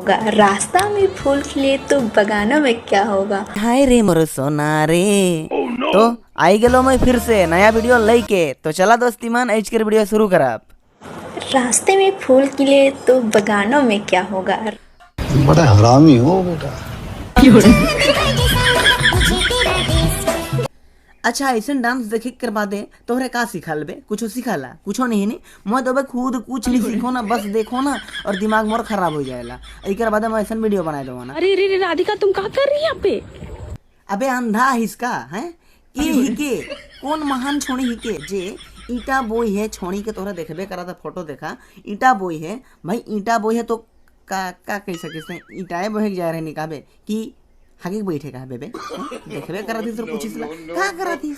होगा। रास्ता में फूल खिले तो बगानों में क्या होगा। हाय रे मोर सोना रे। तो आई गेलो मैं फिर से नया वीडियो लेके। तो चला दोस्ती मन आज के वीडियो शुरू करब। रास्ते में फूल खिले तो बगानों में क्या होगा। बड़ा हरामी हो बेटा। अच्छा ऐसा डांस देखे कर बादे तोहरे का सिखाल बे? कुछो सिखाला? कुछो नहीं नी। मैं तो बे खुद कुछ नहीं सीखो ना, बस देखो ना और दिमाग मोर खराब हो जाएला। एकर बादे मैं ऐसा वीडियो बनाए दो ना। अरे रे रे राधिका, तुम का कर रही है यहाँ पे? अबे अंधा हिसका है के हिके कौन महान छोड़ी हिके जे ईटा बोई है छोड़ी के तोहरा देखबे करा था फोटो देखा। ईटा बोई है भाई, ईटा बोई है तो का का कह सके से ईटाए बोहे जा रहे निकाबे कि हागे बैठे का बेबे देखबे करा थी तो पूछिसला का करा थी।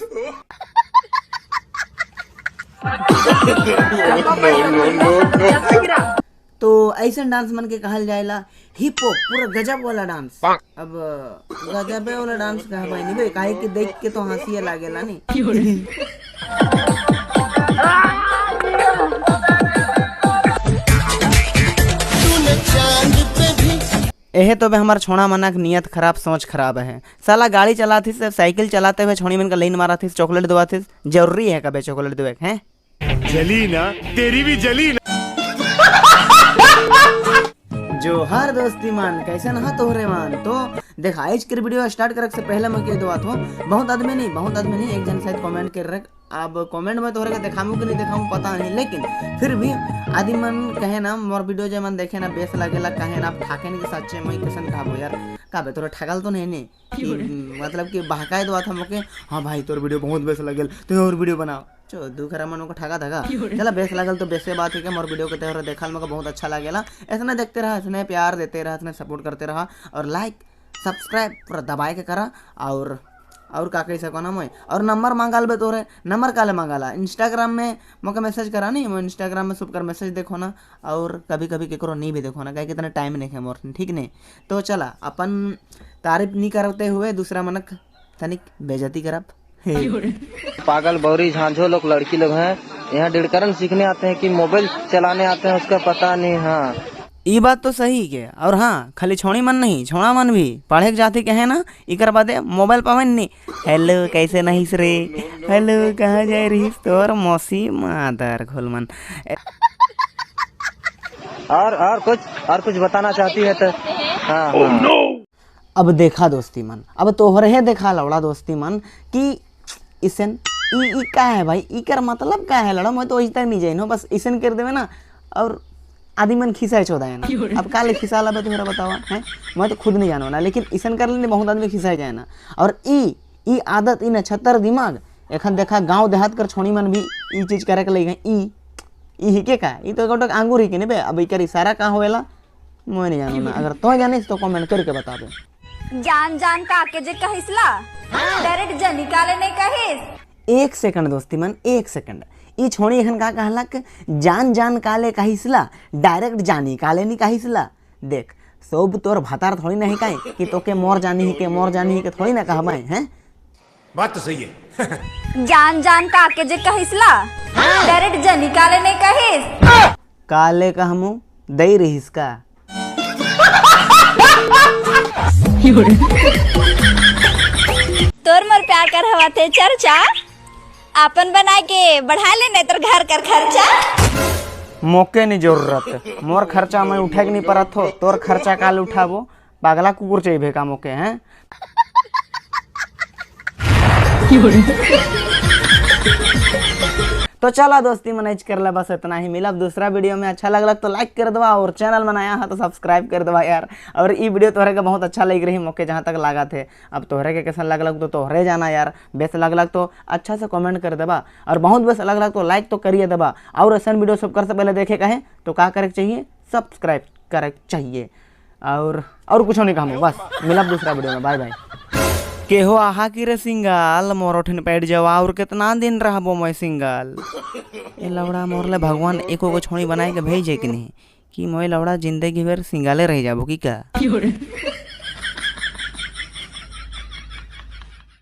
तो ऐसा डांस मन के कहल जाएला हिप हॉप, पूरा गजब वाला डांस। अब गजब वाला डांस कहा भाई नहीं बे, काहे कि देख के तो हंसी लागेला नहीं। एहे तो बे हमार छोड़ा मना के नियत खराब, सोच खराब है। साला गाड़ी चलाती से साइकिल चलाते हुए छोड़ी मन का लाइन मारा थी, चॉकलेट दवा थी। जरूरी है कबे चॉकलेट देवे हैं? जली ना तेरी भी जली ना। जोहार दोस्ती मान, कैसे ना तोहरे मान। तो देख आज के वीडियो स्टार्ट करे से पहले मैं कह दो हो, बहुत आदमी नहीं एक जन शायद कमेंट कर रहे। अब कमेंट में तोहरे के देखामू कि नहीं देखामू पता नहीं, लेकिन फिर भी आदि मन कहे ना मोर वीडियो जे मन देखे ना बेस लागेला, कहे ना ठाके नहीं सच्चे मैं कैसन कहबो यार, काबे तोरे ठगल तो नहीं ने कि मतलब कि बहकाए दो था मोके। हाँ भाई तोर वीडियो बहुत बेस लागेल, तो और वीडियो बनाओ। चो दुखरा मन को ठगा धगा चला बेस लागल तो बेसे बात है कि मोर वीडियो के तोहरे देखल मोके बहुत अच्छा लागेला। ऐसने देखते रहा, ऐसने प्यार देते रहा, ऐसने सपोर्ट करते रहा और लाइक सब्सक्राइब पूरा दबाए के करा। और का कह सको ना मैं। और नंबर मांगाल बे तोरे, नंबर काले मांगाला इंस्टाग्राम में मोके मैसेज करा नहीं, मैं इंस्टाग्राम में सब कर मैसेज देखो ना और कभी कभी केकरो नहीं भी देखो ना, काहे कि इतना टाइम नहीं है मोर, ठीक नहीं। तो चला अपन तारीफ नहीं करते हुए दूसरा मनक तनिक बेइज्जती करब। पागल बौरी झांझो लोग लड़की लोग हैं यहाँ डिड़करण सीखने आते हैं कि मोबाइल चलाने आते हैं उसका पता नहीं। हाँ ये बात तो सही है। और हाँ खाली छोड़ी मन नहीं, छोड़ा मन भी पढ़े के जाते के है ना, इकर बादे मोबाइल पावन नहीं। हेलो कैसे नहीं रे, हेलो कहाँ जाए रही तोर मौसी मादर घोल मन। और कुछ बताना चाहती है तो हाँ, हाँ। No! अब देखा दोस्ती मन, अब तोहरे देखा लौड़ा दोस्ती मन कि इसन ई का है भाई, इकर मतलब का है लड़ा मैं तो वही तक नहीं जाइन हो, बस इसन कर देवे ना और आदि मन खिसाए चौदा है ना। अब काले खिसा ला तोहरा बतावा है, मैं तो खुद नहीं जानो ना, लेकिन इसन कर लेने बहुत आदमी खिसाए जाए ना। और ई ई आदत ई नक्षत्र दिमाग एखन देखा गांव देहात कर छोड़ी मन भी ई चीज करे के लगे। ई ई हिके का ई तो गोटक आंगुर हिके ने बे। अब इकर इशारा कहाँ होएला मैं नहीं जानो ना, अगर तो जानिस तो कमेंट करके बता दे। जान जान का के जे कहिसला डायरेक्ट जनी काले नहीं कहिस। एक सेकंड दोस्ती मन, एक सेकंड। ई छोड़ी एखन का कहलक जान जान काले कहिसला डायरेक्ट जानी काले नहीं कहिसला। देख सब तोर भातार थोड़ी नहीं काहे कि तोके मोर जानी ही के मोर जानी ही के थोड़ी ना कहबाए हैं। बात तो सही है। जान जान का के जे कहिसला डायरेक्ट जानी काले नहीं कहिस। काले कहमु दई रहिस का। तोर मोर प्यार कर हवा थे चर्चा आपन बना के बढ़ा ले नहीं तो घर कर खर्चा। मौके नहीं जरूरत, मोर खर्चा मैं उठे के नहीं परत हो, तोर खर्चा काल उठाबो पागला कुकुर चाहिए का मौके हैं। तो चला दोस्ती मैनेज कर ले, बस इतना ही। मिला अब दूसरा वीडियो में। अच्छा लगला तो लाइक कर दवा और चैनल बनाया है तो सब्सक्राइब कर दवा यार। और ये वीडियो तोहरे के बहुत अच्छा लग रही मौके जहाँ तक लगा थे। अब तोहरे के कैसा लगल तो तोहरे जाना यार, बेस लगल तो अच्छा से कमेंट कर दबा और बहुत बेस लगल तो लाइक तो करिए दबा। और ऐसा वीडियो सब कर से पहले देखे कहें तो क्या करे चाहिए, सब्सक्राइब करे चाहिए। और कुछ नहीं कहूँ, बस मिला दूसरा वीडियो में। Bye bye. केहो आहा की रे सिंगाल मोरोठन पैठ जावा और कितना दिन रहबो मैं सिंगाल। ए लवड़ा मोरले भगवान एको गो छोड़ी बनाए के भेजे कि नहीं कि मोय लवड़ा जिंदगी भर सिंगाले रह जाबो की का।